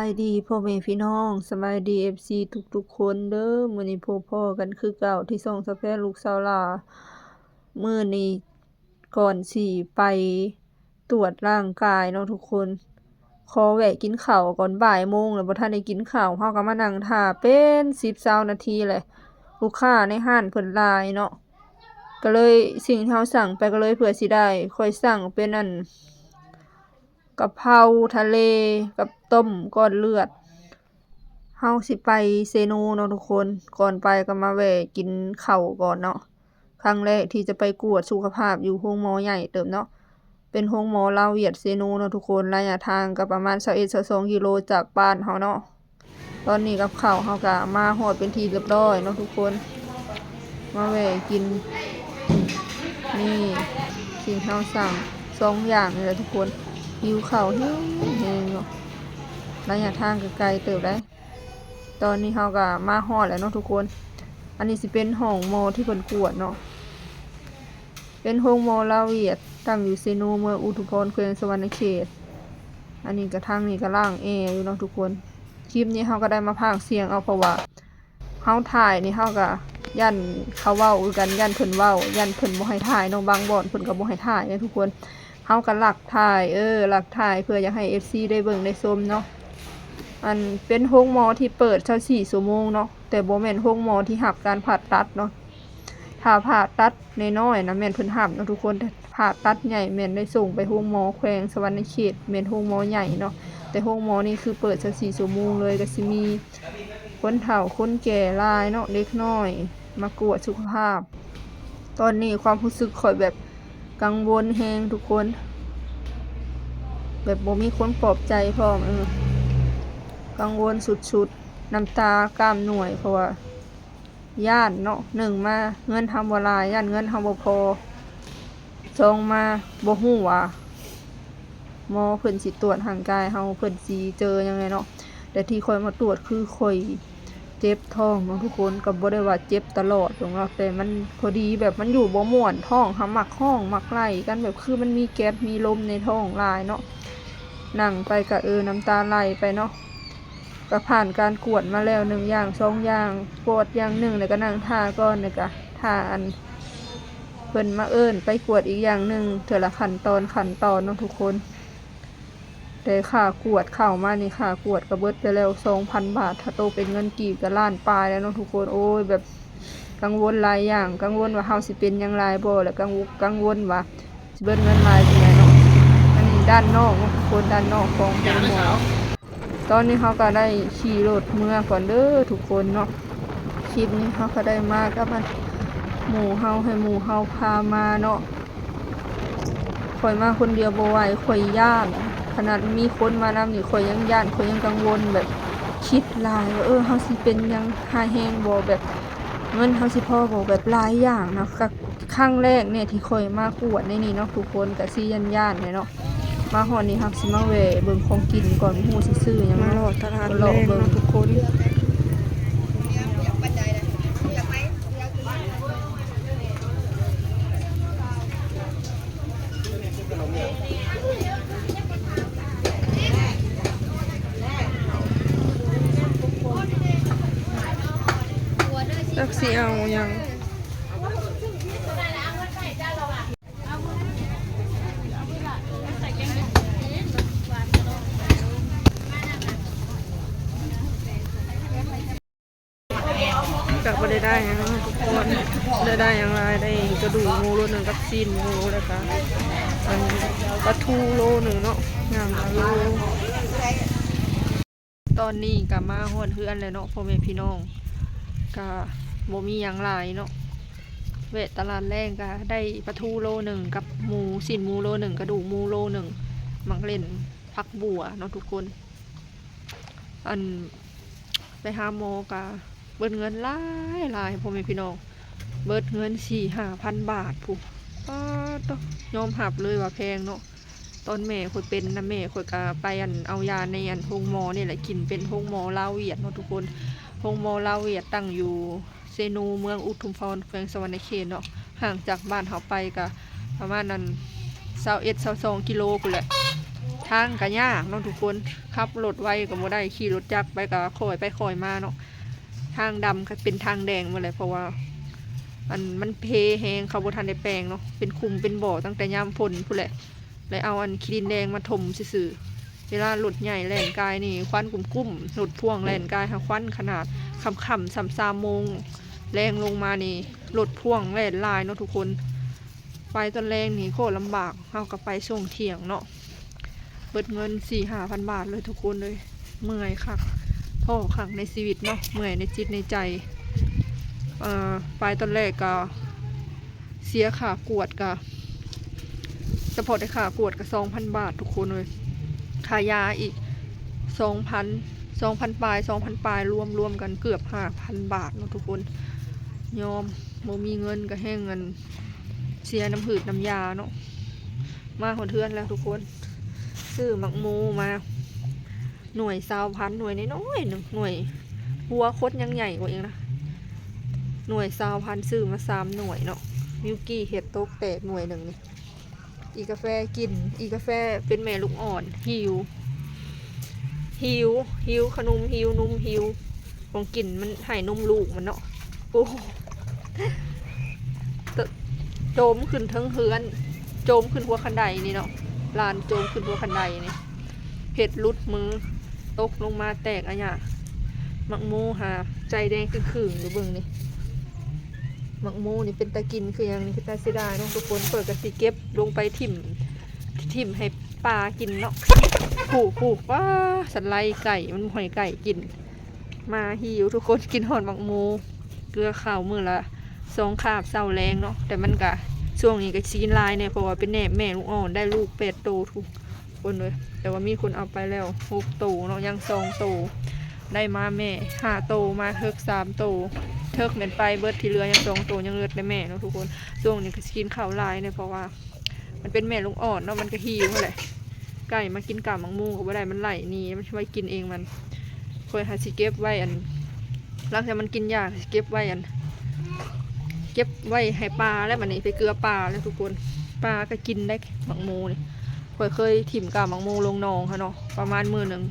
ສະບາຍດີພໍ່ແມ່ພີ່ນ້ອງ ສະບາຍດີເອັຟຊີທຸກໆຄົນເດີ້. ມື້ນີ້ພົບພໍ້ກັນຄືເກົ່າທີ່ຊ່ອງສາວແພນລູກສາວຫຼ້າ. ມື້ນີ້ກ່ອນຊິໄປຕວດຮ່າງກາຍເນາະທຸກຄົນ ຂໍແວະກິນເຂົ້າກ່ອນ ບ່າຍໂມງແລ້ວ ບໍ່ທັນໄດ້ກິນເຂົ້າ. ເຮົາກໍມານັ່ງຖ້າເປັນສິບຊາວນາທີແຫຼະ ລູກຄ້າໃນຮ້ານເພິ່ນຫຼາຍເນາະ. ກໍເລີຍ ສິ່ງທີ່ເຮົາສັ່ງໄປກໍເລີຍເພື່ອຊິໄດ້ ຂ້ອຍສັ່ງເປັນອັນ ກະເພົາທະເລກັບຕົ້ມກ້ອນເລືອດ. ເຮົາຊິໄປເຊໂນເນາະທຸກຄົນ ກ່ອນໄປກໍມາແວ່ກິນເຂົ້າກ່ອນເນາະ. ຄັ້ງແລກທີ່ຈະໄປກວດສຸຂະພາບຢູ່ໂຮງໝໍໃຫຍ່ເຕີບເນາະ ເປັນໂຮງໝໍລາວຫວຽດເຊໂນເນາະທຸກຄົນ. ໄລຍະທາງກໍປະມານຊາວເອັດ ຊາວສອງກິໂລຈາກບ້ານເຮົາເນາະ. ຕອນນີ້ກັບເຂົ້າເຮົາກະມາຮອດເປັນທີ່ຮຽບຮ້ອຍເນາະທຸກຄົນ. ມາແວ່ກິນ ນີ້ ສິ່ງທີ່ເຮົາສັ່ງສອງຢ່າງນີ້ແຫຼະທຸກຄົນ. ຫິວເຂົ້າແຮງໆເນາະ ໄລຍະທາງກໍໄກເຕີບໃດ໋. ຕອນນີ້ເຮົາກໍມາຮອດແລ້ວເນາະທຸກຄົນ. ອັນນີ້ຊິເປັນຫ້ອງໝໍທີ່ເພິ່ນກວດເນາະ ເປັນໂຮງໝໍລາວຫວຽດ ຕັ້ງຢູ່ເຊໂນ ເມືອງອຸທຸມພອນ ແຂວງສະຫວັນນະເຂດ. ອັນນີ້ກໍ ທາງນີ້ກໍລ້າງແອຢູ່ເນາະທຸກຄົນ. ຄລິບນີ້ເຮົາກໍໄດ້ມາພາກສຽງເອົາ ເພາະວ່າເຮົາຖ່າຍນີ້ ເຮົາກໍຢ້ານເຂົາເວົ້າຄືກັນ ຢ້ານເພິ່ນເວົ້າ ຢ້ານເພິ່ນບໍ່ໃຫ້ຖ່າຍເນາະ. ບາງບ່ອນເພິ່ນກໍບໍ່ໃຫ້ຖ່າຍເດ້ທຸກຄົນ. ເຮົາກໍລັກຖ່າຍ ເອີ ລັກຖ່າຍເພື່ອຢາກໃຫ້ເອັຟຊີໄດ້ເບິ່ງໄດ້ຊົມເນາະ. ອັນເປັນໂຮງໝໍທີ່ເປີດຊາວສີ່ຊົ່ວໂມງເນາະ ແຕ່ບໍ່ແມ່ນໂຮງໝໍທີ່ຮັບການຜ່າຕັດເນາະ. ຖ້າຜ່າຕັດນ້ອຍໆນະແມ່ນເພິ່ນຮັບເນາະທຸກຄົນ ແຕ່ຜ່າຕັດໃຫຍ່ແມ່ນໄດ້ສົ່ງໄປໂຮງໝໍແຂວງສະຫວັນນະເຂດ ແມ່ນໂຮງໝໍໃຫຍ່ເນາະ. ແຕ່ໂຮງໝໍນີ້ຄືເປີດຊາວສີ່ຊົ່ວໂມງເລີຍ ກໍຊິມີຄົນເຖົ້າຄົນແກ່ຫຼາຍເນາະ ເດັກນ້ອຍມາກວດສຸຂະພາບ. ຕອນນີ້ຄວາມຮູ້ສຶກຂ້ອຍແບບກັງວົນແຮງທຸກຄົນ ແບບບໍ່ມີຄົນປອບໃຈພ້ອມ ເອີ ກັງວົນສຸດໆ ນ້ຳຕາກ້າມໜ່ວຍ ເພາະວ່າຢ້ານເນາະ. ໜຶ່ງມາເງິນເຮົາບໍ່ຫຼາຍ ຢ້ານເງິນເຮົາບໍ່ພໍ ສອງມາບໍ່ຮູ້ວ່າ ໝໍເພິ່ນຊິຕວດຮ່າງກາຍເຮົາ ເພິ່ນຊິເຈີຫຍັງແດ່ເນາະ. ແຕ່ທີ່ຂ້ອຍມາຕວດຄືຂ້ອຍເຈັບທ້ອງເນາະທຸກຄົນ ກໍບໍ່ໄດ້ວ່າເຈັບຕະຫຼອດດອກເນາະ ແຕ່ມັນພໍດີແບບມັນຢູ່ບໍ່ມ່ວນ ທ້ອງຫາມັກຮ້ອງມັກໄຫຼກັນ ແບບຄືມັນມີແກັບມີລົມໃນທ້ອງຫຼາຍເນາະ. ນັ່ງໄປກໍ ເອີ ນ້ຳຕາໄຫຼໄປເນາະ. ກໍຜ່ານການກວດມາແລ້ວໜຶ່ງຢ່າງສອງຢ່າງ ກວດຢ່າງໜຶ່ງ ແລ້ວກໍນັ່ງຖ້າກ່ອນ ແລ້ວກໍຖ້າອັນ ເພິ່ນມາເອີ້ນໄປກວດອີກຢ່າງໜຶ່ງ ເທື່ອລະຂັ້ນຕອນ ຂັ້ນຕອນເນາະທຸກຄົນ. ແຕ່ຄ່າກວດເຂົ້າມານີ້ ຄ່າກວດກໍເບິດໄປແລ້ວສອງພັນບາດ ຖ້າໂຕເປັນເງິນກີບກໍລ້ານປາຍແລ້ວເນາະທຸກຄົນ. ໂອ້ຍ ແບບກັງວົນຫຼາຍຢ່າງ ກັງວົນວ່າເຮົາຊິເປັນຫຍັງຫຼາຍບໍ່ ແລ້ວກັງ ກັງວົນວ່າຊິເບິດເງິນຫຼາຍປານໃດເນາະ. ອັນນີ້ດ້ານນອກເນາະທຸກຄົນ ດ້ານນອກຂອງໂຮງໝໍ. ຕອນນີ້ເຮົາກໍໄດ້ຂີ່ລົດເມືອກ່ອນເດີທຸກຄົນເນາະ. ຄລິບນີ້ເຮົາກໍໄດ້ມາກັບອັນໝູ່ເຮົາ ໃຫ້ໝູ່ເຮົາພາມາເນາະ. ຂ້ອຍມາຄົນດຽວບໍ່ໄຫວ ຂ້ອຍຢ້ານ. ຂະໜາດມີຄົນມານຳນີ້ ຂ້ອຍຍັງຢ້ານ ຂ້ອຍຍັງກັງວົນ ແບບຄິດຫຼາຍວ່າ ເອີ ເຮົາຊິເປັນຫຍັງ ຮ້າຍແຮງບໍ່ ແບບເງິນເຮົາຊິພໍບໍ່ ແບບຫຼາຍຢ່າງນະ. ກະ ຄັ້ງແລກແນ່ທີ່ຂ້ອຍມາກວດໃນນີ້ເນາະທຸກຄົນ ກະຊິຢ້ານໆແດ່ເນາະ. ມາຮອດນີ້ເຮົາຊິມາແວ່ເບິ່ງຂອງກິນກ່ອນ ບໍ່ຮູ້ຊິຊື້ຫຍັງ ມາເລາະຕະຫຼາດແລງເນາະທຸກຄົນ. ຈັກຊິເອົາຫຍັງ. ກໍບໍ່ໄດ້ໄດ້ຫຍັງເນາະທຸກຄົນ ໄດ້ໄດ້ຫຍັງຫຼາຍ ໄດ້ກະດູກໝູໂລໜຶ່ງກັບຊີ້ນໝູ ແລ້ວກະອັນປາທູໂລໜຶ່ງເນາະ ງາມຫຼາຍໂລ. ຕອນນີ້ກໍມາຮອດເຮືອນແລ້ວເນາະ ພໍ່ແມ່ພີ່ນ້ອງ ກໍບໍ່ມີຫຍັງຫຼາຍເນາະ. ແວະຕະຫຼາດແລງກໍໄດ້ປາທູໂລໜຶ່ງກັບໝູ ຊີ້ນໝູໂລໜຶ່ງ ກະດູກໝູໂລໜຶ່ງ ໝາກເລັ່ນ ຜັກບົ່ວເນາະທຸກຄົນ. ອັນ ໄປຫາໝໍກໍເບິດເງິນຫຼາຍໆ ພໍ່ແມ່ພີ່ນ້ອງ ເບິດເງິນສີ່ຫ້າພັນບາດພຸ້ນ. ປາດໂທ້ ຍອມຮັບເລີຍວ່າແພງເນາະ. ຕອນແມ່ຂ້ອຍເປັນນະ ແມ່ຂ້ອຍກະໄປອັນເອົາຢາໃນອັນໂຮງໝໍນີ້ແຫຼະ ກິນເປັນໂຮງໝໍລາວຫວຽດເນາະທຸກຄົນ. ໂຮງໝໍລາວຫວຽດຕັ້ງຢູ່ເຊໂນ ເມືອງອຸທຸມພອນ ແຂວງສະຫວັນນະເຂດເນາະ. ຫ່າງຈາກບ້ານເຮົາໄປກະປະມານອັນຊາວເອັດ ຊາວສອງກິໂລພຸ້ນແຫຼະ. ທາງກະຍາກເນາະທຸກຄົນ, ຂັບລົດໄວກະບໍ່ໄດ້, ຂີ່ລົດຈັກໄປກະຄ່ອຍໄປຄ່ອຍມາເນາະ. ທາງດຳກະເປັນທາງແດງໝົດແຫຼະ ເພາະວ່າ ອັນ ມັນເພແຮງ, ເຂົາບໍ່ທັນໄດ້ແປງເນາະ, ເປັນຂຸມເປັນບໍ່ຕັ້ງແຕ່ຍາມຝົນພຸ້ນແຫຼະ ແລະເອົາອັນຂີ້ດິນແດງມາຖົມຊື່ໆ. ເວລາລົດໃຫຍ່ແລ່ນກາຍນີ້ຄວັນກຸ້ມໆ, ລົດພ່ວງແລ່ນກາຍຫາຄວັນຂະໜາດ. ຄ່ຳໆ ສ່ຳສາມໂມງແລງລົງມານີ້ ລົດພ່ວງແລ່ນຫຼາຍເນາະທຸກຄົນ. ໄປຕອນແລງນີ້ໂຄດລຳບາກ, ເຮົາກະໄປຊ່ວງທ່ຽງເນາະ. ເບິດເງິນສີ່ຫ້າພັນບາດເລີຍທຸກຄົນເອີຍ. ເມື່ອຍຄັກ ທໍ້ຄັກໃນຊີວິດເນາະ, ເມື່ອຍໃນຈິດໃນໃຈ. ເອີ ໄປຕອນແລກກະເສຍຄ່າກວດກະ ສະເພາະແຕ່ຄ່າກວດກະສອງພັນບາດທຸກຄົນເອີຍ, ຄ່າຢາອີກສອງພັນ ສອງພັນປາຍ ສອງພັນປາຍ ລວມ ລວມກັນເກືອບຫ້າພັນບາດເນາະທຸກຄົນ. ຍອມ ບໍ່ມີເງິນກະແຮ່ງອັນ ເສຍນ້ຳຫືດນ້ຳຢາເນາະ. ມາຮອດເຮືອນແລ້ວທຸກຄົນ, ຊື້ໝາກໂມມາ ໜ່ວຍຊາວພັນ ໜ່ວຍນ້ອຍໆໜຶ່ງ ໜ່ວຍຫົວຄົນຍັງໃຫຍ່ກວ່າອີກນະ. ໜ່ວຍຊາວພັນ ຊື້ມາສາມໜ່ວຍເນາະ. ມິວກີ້ເຮັດຕົກແຕກໜ່ວຍໜຶ່ງນີ້. ອີກາແຟກິນ, ອີກາແຟເປັນແມ່ລູກອ່ອນ ຫິວ ຫິວ ຫິວຂະໜົມ ຫິວນົມ ຫິວຂອງກິນ, ມັນໃຫ້ນົມລູກມັນເນາະ. ໂອ້ ໂຈມຂຶ້ນເທິງເຮືອນ, ໂຈມຂຶ້ນຫົວຄັນໄດນີ້ເນາະ, ຫຼານໂຈມຂຶ້ນຫົວຄັນໄດນີ້. ເພັດຫຼຸດມື ຕົກລົງມາແຕກອາຍາ. ໝາກໂມຫາໃຈແດງຈຶ້ງຂຶ້ງຢູ່ ເບິ່ງນີ້. ໝາກໂມນີ້ເປັນຕາກິນຄືຫຍັງນີ້ ເປັນຕາເສຍດາຍເນາະທຸກຄົນ. ຂ້ອຍກະຊິເກັບລົງໄປຖິ້ມ ຖິ້ມໃຫ້ປາກິນເນາະ. ຜູ້ ຜູ້ ປາ ສັນໄລໄກ່ ມັນບໍ່ໃຫ້ໄກ່ກິນ. ໝາຫິວທຸກຄົນ, ກິນຮອດໝາກໂມ ເກືອເຂົ້າມື້ລະສອງຄາບເຊົ້າແລງເນາະ. ແຕ່ມັນກະ ຊ່ວງນີ້ກະຊິກິນຫຼາຍແດ່ ເພາະວ່າເປັນແມ່ ແມ່ລູກອ່ອນ ໄດ້ລູກແປດໂຕທຸກຄົນເລີຍ. ແຕ່ວ່າມີຄົນເອົາໄປແລ້ວຫົກໂຕເນາະ, ຍັງສອງໂຕ. ໄດ້ມາແມ່ຫ້າໂຕ, ມາເຖິກສາມໂຕ, ເຖິກແມ່ນໄປເບິດ, ທີ່ເຫຼືອຍັງສອງໂຕ ຍັງເຫຼືອແຕ່ແມ່ເນາະທຸກຄົນ. ຊ່ວງນີ້ກະຊິກິນເຂົ້າຫຼາຍແດ່ ເພາະວ່າ ມັນເປັນແມ່ລູກອ່ອນເນາະ, ມັນກະຫິວຫັ້ນແຫຼະ. ໄກ່ມາກິນກ້າໝາກໂມກະບໍ່ໄດ້, ມັນໄລ່ໜີ, ມັນໄວ້ກິນເອງມັນ. ຂ້ອຍຫາຊິເກັບໄວ້ ອັນ ຫຼັງຈາກມັນກິນຢາ ຊິເກັບໄວ້ ອັນ ເກັບໄວ້ໃຫ້ປາແລ້ວ. ບາດນີ້ໄປເກືອປາແລ້ວທຸກຄົນ, ປາກະກິນໄດ້ໝາກໂມນີ້. ຂ້ອຍເຄີຍຖິ້ມກ້າໝາກໂມລົງໜອງຫັ້ນເນາະ, ປະມານມື້ໜຶ່ງ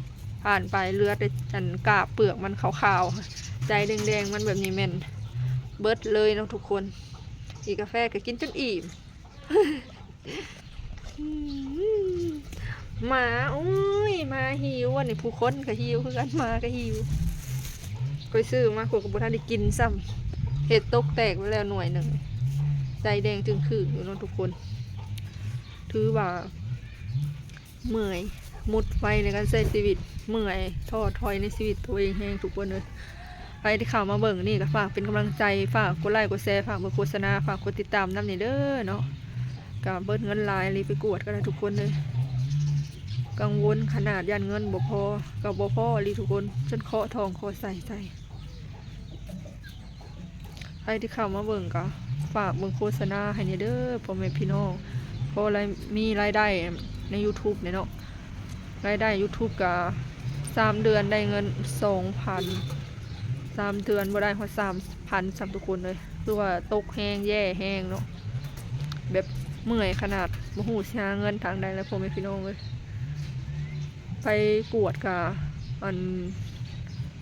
ຜ່ານໄປເຫຼືອແຕ່ ອັນ ກ້າເປືອກມັນຂາວໆ ໃຈແດງໆ ມັນແບບນີ້ແມ່ນເບິດເລີຍເນາະທຸກຄົນ. ອີກາແຟກະກິນຈົນອີ່ມ. ໝາ ໂອ້ຍ ໝາຫິວ. ອັນນີ້ຜູ້ຄົນກະຫິວຄືກັນ, ໝາກະຫິວ. ຂ້ອຍຊື້ມາ ຂ້ອຍກະບໍ່ທັນໄດ້ກິນຊ້ຳ, ເຮັດຕົກແຕກໄປແລ້ວໜ່ວຍໜຶ່ງ. ໃຈແດງຈຶ້ງຂຶ້ງຢູ່ເນາະທຸກຄົນ. ຖືວ່າເມື່ອຍ ໝົດໄຟໃນການໃຊ້ຊີວິດ, ເມື່ອຍ ທໍ້ຖອຍໃນຊີວິດໂຕເອງແຮງທຸກຄົນເອີຍ. ໃຜທີ່ເຂົ້າມາເບິ່ງນີ້ກະຝາກເປັນກຳລັງໃຈ, ຝາກກົດໄລກົດແຊ, ຝາກເບິ່ງໂຄສະນາ, ຝາກກົດຕິດຕາມນຳແດ່ເດີເນາະ. ກະເບິດເງິນຫຼາຍອີ່ຫຼີ, ໄປກວດກະໄດ້ທຸກຄົນເດີ. ກັງວົນຂະໜາດ ຢ້ານເງິນບໍ່ພໍ ກະບໍ່ພໍອີ່ຫຼີທຸກຄົນ, ຈົນເຄາະທ້ອງເຄາະໄສ້ໃສ່. ໃຜທີ່ເຂົ້າມາເບິ່ງກະຝາກເບິ່ງໂຄສະນາໃຫ້ແດ່ເດີພໍ່ແມ່ພີ່ນ້ອງ, ພໍລະມີລາຍໄດ້ໃນຢູທູບແດ່ເນາະ. ລາຍໄດ້ຢູທູບກະ ສາມເດືອນໄດ້ເງິນສອງພັນ, ສາມເດືອນບໍ່ໄດ້ຮອດສາມພັນຊ້ຳທຸກຄົນເອີຍ. ຄືວ່າຕົກແຮງ ແຍ່ແຮງເນາະ, ແບບເມື່ອຍຂະໜາດ ບໍ່ຮູ້ຊິຫາເງິນທາງໃດແລ້ວ ພໍ່ແມ່ພີ່ນ້ອງເອີຍ. ໄປກວດກະ ອັນ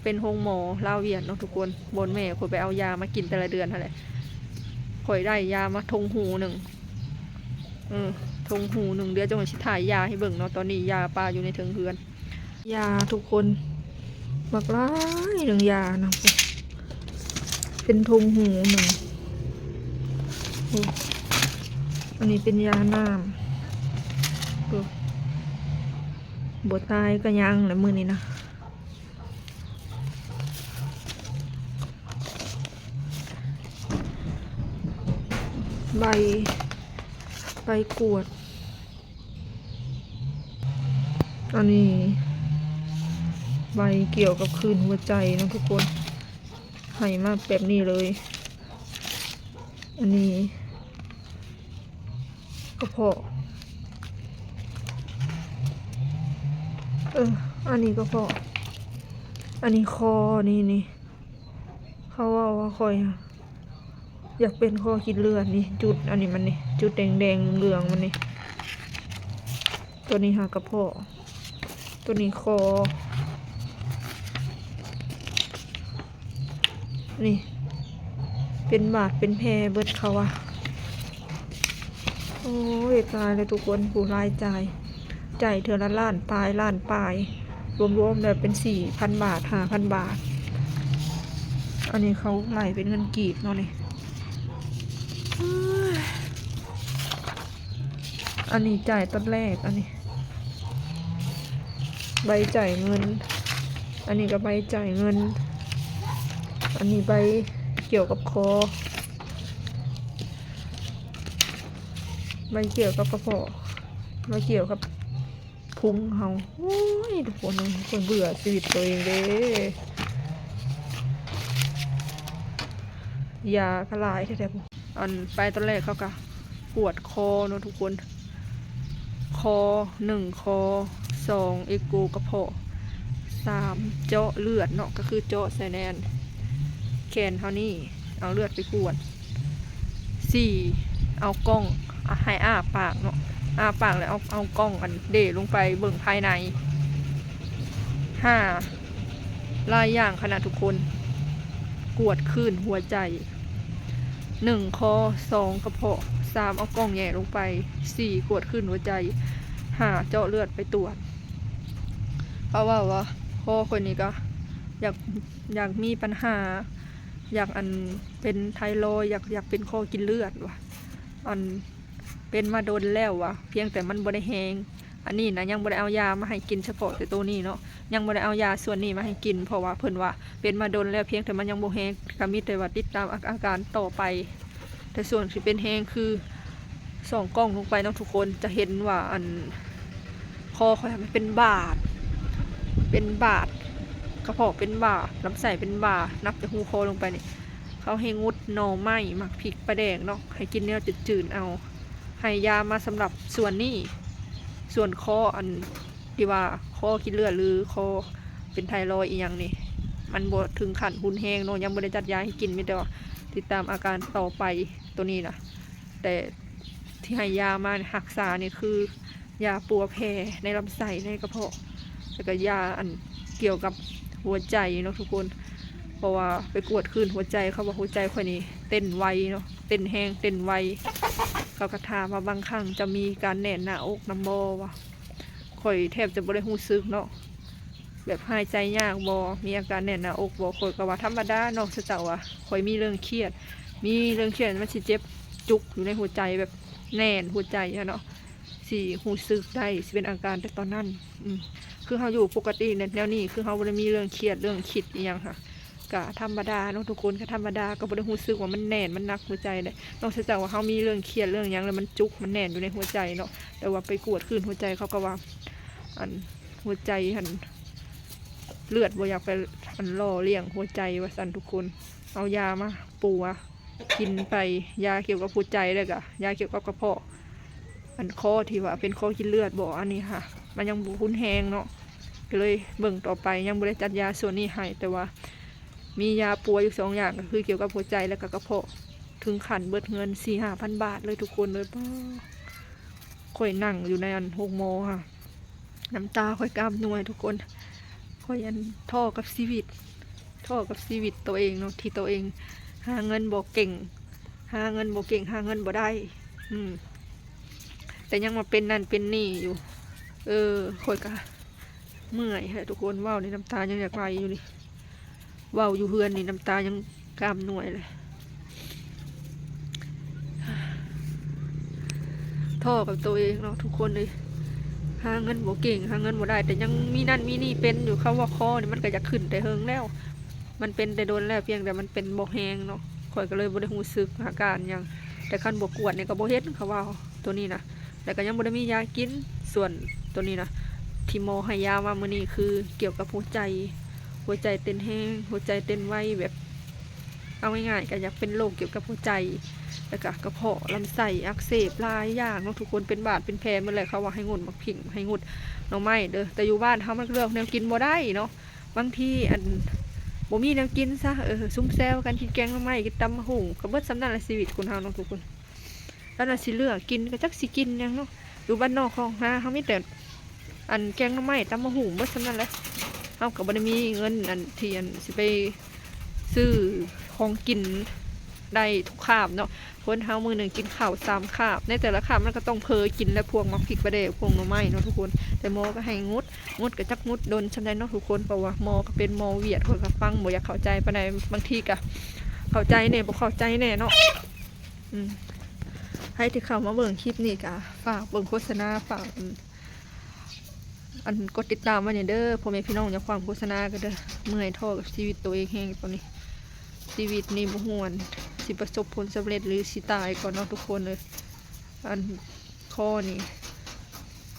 ເປັນໂຮງໝໍລາວຫວຽດເນາະທຸກຄົນ, ບ່ອນແມ່ຂ້ອຍໄປເອົາຢາມາກິນແຕ່ລະເດືອນຫັ້ນແຫຼະ. ຂ້ອຍໄດ້ຢາມາຖົງຫູໜຶ່ງ ເອີ ຖົງຫູໜຶ່ງ. ດຽວຈັ່ງຊິຖ່າຍຢາໃຫ້ເບິ່ງເນາະ, ຕອນນີ້ຢາປາຢູ່ໃນເທິງເຮືອນ. ຢາທຸກຄົນ ບັກຫຼາຍໜຶ່ງຢານະ, ເປັນຖົງຫູໜຶ່ງ. ໂອ້ ອັນນີ້ເປັນຢານ້ຳ. ໂອ້ ບໍ່ຕາຍກະຍັງແຫຼະມື້ນີ້ນະ. ໃບ ໃບກວດ. ອັນນີ້ໃບກ່ຽວກັບຄື້ນຫົວໃຈເນາະທຸກຄົນ, ໃຫ້ມາແບບນີ້ເລີຍ. ອັນນີ້ກະເພາະ ເອີ ອັນນີ້ກະເພາະ, ອັນນີ້ຄໍ ນີ້ ນີ້. ເຂົາເວົ້າວ່າຂ້ອຍຢາກເປັນຄໍຂີ້ເລືອດນີ້, ຈຸດອັນນີ້ມັນນີ້ ຈຸດແດງໆເຫຼືອງໆມັນນີ້. ຕົວນີ້ຫາກະເພາະ ຕົວນີ້ຄໍ ນີ້ ເປັນບາດເປັນແຜເບິດເຂົາວ່າ. ໂອ້ຍ ຕາຍແລ້ວທຸກຄົນ ຜູ້ລາຍຈ່າຍ ຈ່າຍເທື່ອລະລ້ານປາຍ ລ້ານປາຍ ລວມໆແລ້ວເປັນສີ່ພັນບາດ ຫ້າພັນບາດ. ອັນນີ້ເຂົາໄລ່ເປັນເງິນກີບເນາະນີ້. ອັນນີ້ຈ່າຍຕອນແລກ ອັນນີ້ ໃບຈ່າຍເງິນ ອັນນີ້ກໍໃບຈ່າຍເງິນ ອັນນີ້ໃບກ່ຽວກັບຄໍ ໃບກ່ຽວກັບກະເພາະ ໃບກ່ຽວກັບພຸງເຮົາ. ໂອ້ຍ ທຸກຄົນເອີຍ ຂ້ອຍເບື່ອຊີວິດຕົວເອງເດ້ ຢາກໍຫຼາຍແທ້ໆ. ອັນໄປຕອນແລກເຂົາກະກວດຄໍເນາະທຸກຄົນ ຄໍໜຶ່ງຄໍ ສອງເອໂກກະເພາະ ສາມເຈາະເລືອດເນາະ ກໍຄືເຈາະໃສ່ແໜ້ນແຂນເຮົານີ້ ເອົາເລືອດໄປກວດ ສີ່ເອົາກ້ອງ ອາ ໃຫ້ອ້າປາກເນາະ ອ້າປາກແລ້ວເອົາ ເອົາກ້ອງອັນເດລົງໄປເບິ່ງພາຍໃນ ຫ້າ ຫຼາຍຢ່າງຂະໜາດທຸກຄົນ ກວດຄື້ນຫົວໃຈ ໜຶ່ງຄໍ ສອງກະເພາະ ສາມເອົາກ້ອງແຫຍ່ລົງໄປ ສີ່ກວດຄື້ນຫົວໃຈ ຫ້າເຈາະເລືອດໄປກວດ. ເຂົາເວົ້າວ່າ ຄໍຂ້ອຍນີ້ກະຢາກ ຢາກມີບັນຫາ ຢາກອັນເປັນໄທຣອຍ ຢາກ ຢາກເປັນຄໍກິນເລືອດວ່າ ອັນເປັນມາດົນແລ້ວວ່າ ພຽງແຕ່ມັນບໍ່ໄດ້ແຮງ. ອັນນີ້ນະ ຍັງບໍ່ໄດ້ເອົາຢາມາໃຫ້ກິນ ສະເພາະແຕ່ໂຕນີ້ເນາະ ຍັງບໍ່ໄດ້ເອົາຢາສ່ວນນີ້ມາໃຫ້ກິນ ເພາະວ່າເພິ່ນວ່າເປັນມາດົນແລ້ວ ພຽງແຕ່ມັນຍັງບໍ່ແຮງ ກໍມີແຕ່ວ່າຕິດຕາມອາ ອາການຕໍ່ໄປ. ແຕ່ສ່ວນທີ່ເປັນແຮງຄື ສ່ອງກ້ອງລົງໄປເນາະທຸກຄົນ ຈະເຫັນວ່າອັນຄໍຂ້ອຍມັນເປັນບາດ ເປັນບາດ ກະເພາະເປັນບາດ ລຳໄສ້ເປັນບາດ ນັບແຕ່ຮູຄໍລົງໄປນີ້. ເຂົາໃຫ້ງົດໜໍ່ໄມ້ ໝາກພິກ ປາແດກເນາະ ໃຫ້ກິນແນວຈືດໆເອົາ ໃຫ້ຢາມາສຳລັບສ່ວນນີ້ ສ່ວນຄໍ ອັນທີ່ວ່າຄໍກິນເລືອດ ຫຼືຄໍເປັນໄທຣອຍອີ່ຫຍັງນີ້ ມັນບໍ່ເຖິງຂັ້ນຮຸນແຮງເນາະ ຍັງບໍ່ໄດ້ຈັດຢາໃຫ້ກິນ ມີແຕ່ວ່າຕິດຕາມອາການຕໍ່ໄປ. ໂຕນີ້ນະ ແຕ່ທີ່ໃຫ້ຢາມາຮັກສານີ້ຄື ຢາປົວແຜໃນລຳໄສ້ ໃນກະເພາະ ແລ້ວກະຢາອັນກ່ຽວກັບຫົວໃຈເນາະທຸກຄົນ ເພາະວ່າໄປກວດຄື້ນຫົວໃຈ ເຂົາວ່າຫົວໃຈຂ້ອຍນີ້ເຕັ້ນໄວເນາະ ເຕັ້ນແຮງ ເຕັ້ນໄວ. ເຂົາກໍຖາມວ່າ ບາງຄັ້ງຈະມີການແໜ້ນໜ້າອົກນຳບໍ່ ວ່າ ຂ້ອຍແທບຈະບໍ່ໄດ້ຮູ້ສຶກເນາະ ແບບຫາຍໃຈຍາກບໍ່ ມີອາການແໜ້ນໜ້າອົກບໍ່. ຂ້ອຍກໍວ່າທຳມະດາເນາະ ເຂົາເຈົ້າວ່າຂ້ອຍມີເລື່ອງຄຽດ ມີເລື່ອງຄຽດ ມັນຊິເຈັບຈຸກຢູ່ໃນຫົວໃຈ ແບບແໜ້ນຫົວໃຈຫັ້ນເນາະ ຊິຮູ້ສຶກໄດ້ ຊິເປັນອາການແຕ່ຕອນນັ້ນ. ອືມ ຄືເຮົາຢູ່ປົກກະຕິແນວນີ້ ຄືເຮົາບໍ່ໄດ້ມີເລື່ອງຄຽດ ເລື່ອງຄິດອີ່ຫຍັງຫັ້ນ ກະທຳມະດາເນາະທຸກຄົນ ກະທຳມະດາ ກໍບໍ່ໄດ້ຮູ້ສຶກວ່າມັນແໜ້ນ ມັນໜັກຫົວໃຈເດ້. ນອກຈາກວ່າເຮົາມີເລື່ອງຄຽດເລື່ອງຫຍັງ ແລ້ວມັນຈຸກ ມັນແໜ້ນຢູ່ໃນຫົວໃຈເນາະ ແຕ່ວ່າໄປກວດຄື້ນຫົວໃຈ ເຂົາກໍວ່າ ອັນ ຫົວໃຈຫັ້ນ ເລືອດບໍ່ຢາກໄປ ອັນ ຫຼໍ່ລ້ຽງຫົວໃຈວ່າຊັ້ນທຸກຄົນ. ເອົາຢາມາປົວ ກິນໄປ ຢາກ່ຽວກັບຫົວໃຈ ແລ້ວກະຢາກ່ຽວກັບກະເພາະ. ອັນຄໍທີ່ວ່າເປັນຄໍກິນເລືອດບໍ່ ອັນນີ້ຫາ ມັນຍັງບໍ່ຮຸນແຮງເນາະ ກໍເລີຍເບິ່ງຕໍ່ໄປ ຍັງບໍ່ໄດ້ຈັດຢາສ່ວນນີ້ໃຫ້ ແຕ່ວ່າມີຢາປົວຢູ່ສອງຢ່າງ ກໍຄືກ່ຽວກັບຫົວໃຈ ແລ້ວກະກະເພາະ ເຖິງຂັ້ນເບິດເງິນສີ່ຫ້າພັນບາດເລີຍທຸກຄົນເອີຍ. ປາ ຂ້ອຍນັ່ງຢູ່ໃນອັນໂຮງໝໍຫັ້ນ ນ້ຳຕາຂ້ອຍກາບໜ່ວຍທຸກຄົນ. ຂ້ອຍອັນທໍ້ກັບຊີວິດ ທໍ້ກັບຊີວິດໂຕເອງເນາະ ທີ່ໂຕເອງຫາເງິນບໍ່ເກັ່ງ ຫາເງິນບໍ່ເກັ່ງ ຫາເງິນບໍ່ໄດ້ ອືມ ແຕ່ຍັງມາເປັນນັ້ນເປັນນີ້ຢູ່ ເອີ ຂ້ອຍກະເມື່ອຍແທ້ທຸກຄົນ ເວົ້ານີ້ນ້ຳຕາຍັງຢາກໄຫຼຢູ່ນີ້. ເວົ້າຢູ່ເຮືອນນີ້ນ້ຳຕາຍັງກາບໜ່ວຍເລີຍ. ທໍ້ກັບໂຕເອງເນາະທຸກຄົນເອີຍ ຫາເງິນບໍ່ເກັ່ງ ຫາເງິນບໍ່ໄດ້ ແຕ່ຍັງມີນັ້ນມີນີ້ເປັນຢູ່. ຄຳວ່າຄໍນີ້ມັນກໍຢາກຂຶ້ນແຕ່ເຫິງແລ້ວ ມັນເປັນແຕ່ດົນແລ້ວ ພຽງແຕ່ມັນເປັນບໍ່ແຮງເນາະ ຂ້ອຍກໍເລີຍບໍ່ໄດ້ຮູ້ສຶກອາການຫຍັງ. ແຕ່ຄັນບໍ່ກວດນີ້ກໍບໍ່ເຫັນ ເຂົາວ່າໂຕນີ້ນະ ແລ້ວກໍຍັງບໍ່ໄດ້ມີຢາກິນ. ສ່ວນໂຕນີ້ນະ ທີ່ໝໍໃຫ້ຢາມາມື້ນີ້ຄືກ່ຽວກັບຫົວໃຈ ຫົວໃຈເຕັ້ນແຮງ ຫົວໃຈເຕັ້ນໄວ ແບບ ເອົາງ່າຍໆ ກໍຢາກເປັນໂລກກ່ຽວກັບຫົວໃຈ ແລ້ວກະກະເພາະ ລຳໄສ້ອັກເສບ ຫຼາຍຢ່າງເນາະທຸກຄົນ ເປັນບາດເປັນແຜໝົດແຫຼະ. ເຂົາວ່າໃຫ້ງົດໝາກຜິ້ງ ໃຫ້ງົດໜໍ່ໄມ້ເດີ ແຕ່ຢູ່ບ້ານເຮົາມັນເລືອກແນວກິນບໍ່ໄດ້ເນາະ. ບາງທີອັນບໍ່ມີແນວກິນຊະ ເອີ ຊຸມແຊວກັນ ກິນແກງໜໍ່ໄມ້ ກິນຕຳໝາກຫຸ່ງ ກໍເບິດສ່ຳນັ້ນແຫຼະຊີວິດຄົນເຮົາເນາະທຸກຄົນ. ແລ້ວນະຊິເລືອກກິນ ກໍຈັກຊິກິນຫຍັງເນາະ. ຢູ່ບ້ານນອກຄອກນາເຮົາມີແຕ່ ອັນແກງໜໍ່ໄມ້ ຕຳບັກຫຸ່ງ ເບິດສ່ຳນັ້ນແຫຼະ. ເຮົາກໍບໍ່ໄດ້ມີເງິນອັນທີ່ອັນຊິໄປຊື້ຂອງກິນໄດ້ທຸກຄາບເນາະ. ຄົນເຮົາມື້ໜຶ່ງກິນເຂົ້າສາມຄາບ ໃນແຕ່ລະຄາບມັນກໍຕ້ອງເຜີກິນແຫຼະ ພວກໝາກພິກປາແດກ ພວກໜໍ່ໄມ້ເນາະທຸກຄົນ. ແຕ່ໝໍກໍໃຫ້ງົດ ງົດກໍຈັກງົດດົນສ່ຳໃດເນາະທຸກຄົນ ເພາະວ່າໝໍກໍເປັນໝໍຫວຽດ ຂ້ອຍກໍຟັງບໍ່ຢາກເຂົ້າໃຈປານໃດ ບາງທີກໍເຂົ້າໃຈແດ່ ບໍ່ເຂົ້າໃຈແດ່ເນາະ. ອືມ ໃຜທີ່ເຂົ້າມາເບິ່ງຄລິບນີ້ກໍຝາກເບິ່ງໂຄສະນາ ຝາກ ອືມ ອັນ ກົດຕິດຕາມໄວ້ແດ່ເດີ ພໍ່ແມ່ພີ່ນ້ອງ. ຢ່າຂວາງໂຄສະນາກັນເດີ ເມື່ອຍທໍ້ກັບຊີວິດໂຕເອງແຮງຕອນນີ້. ຊີວິດນີ້ບໍ່ຮູ້ອັນຊິປະສົບຜົນສຳເລັດ ຫຼື ຊິຕາຍກ່ອນເນາະທຸກຄົນເອີຍ. ອັນຄໍນີ້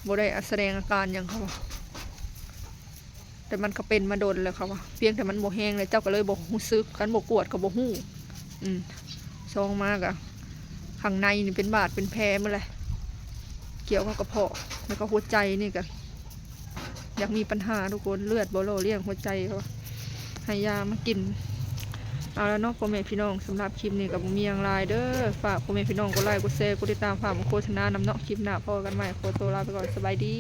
ບໍ່ໄດ້ສະແດງອາການຫຍັງ ເຂົາວ່າ ແຕ່ມັນກໍເປັນມາດົນແລ້ວ ເຂົາວ່າ ພຽງແຕ່ມັນບໍ່ແຮງແລ້ວ ເຈົ້າກໍເລີຍບໍ່ຮູ້ສຶກ ຄັນບໍ່ກວດກໍບໍ່ຮູ້. ອືມ ຊອງມາກະ ຂ້າງໃນນີ້ເປັນບາດເປັນແຜໝົດແຫຼະ ກ່ຽວກັບກະເພາະ ແລ້ວກໍຫົວໃຈນີ້ກະຢາກມີປັນຫາທຸກຄົນ ເລືອດບໍ່ຫຼໍ່ລ້ຽງຫົວໃຈ ເຂົາວ່າ ໃຫ້ຢາມາກິນ. ເອົາລະເນາະ ພໍ່ແມ່ພີ່ນ້ອງ ສຳລັບຄລິບນີ້ກໍບໍ່ມີຫຍັງຫຼາຍເດີ. ຝາກພໍ່ແມ່ພີ່ນ້ອງກົດໄລ ກົດແຊ ກົດຕິດຕາມ ຝາກໂຄສະນານຳເນາະ. ຄລິບໜ້າພໍ້ກັນໃໝ່ ຂໍຕົວລາໄປກ່ອນ ສະບາຍດີ.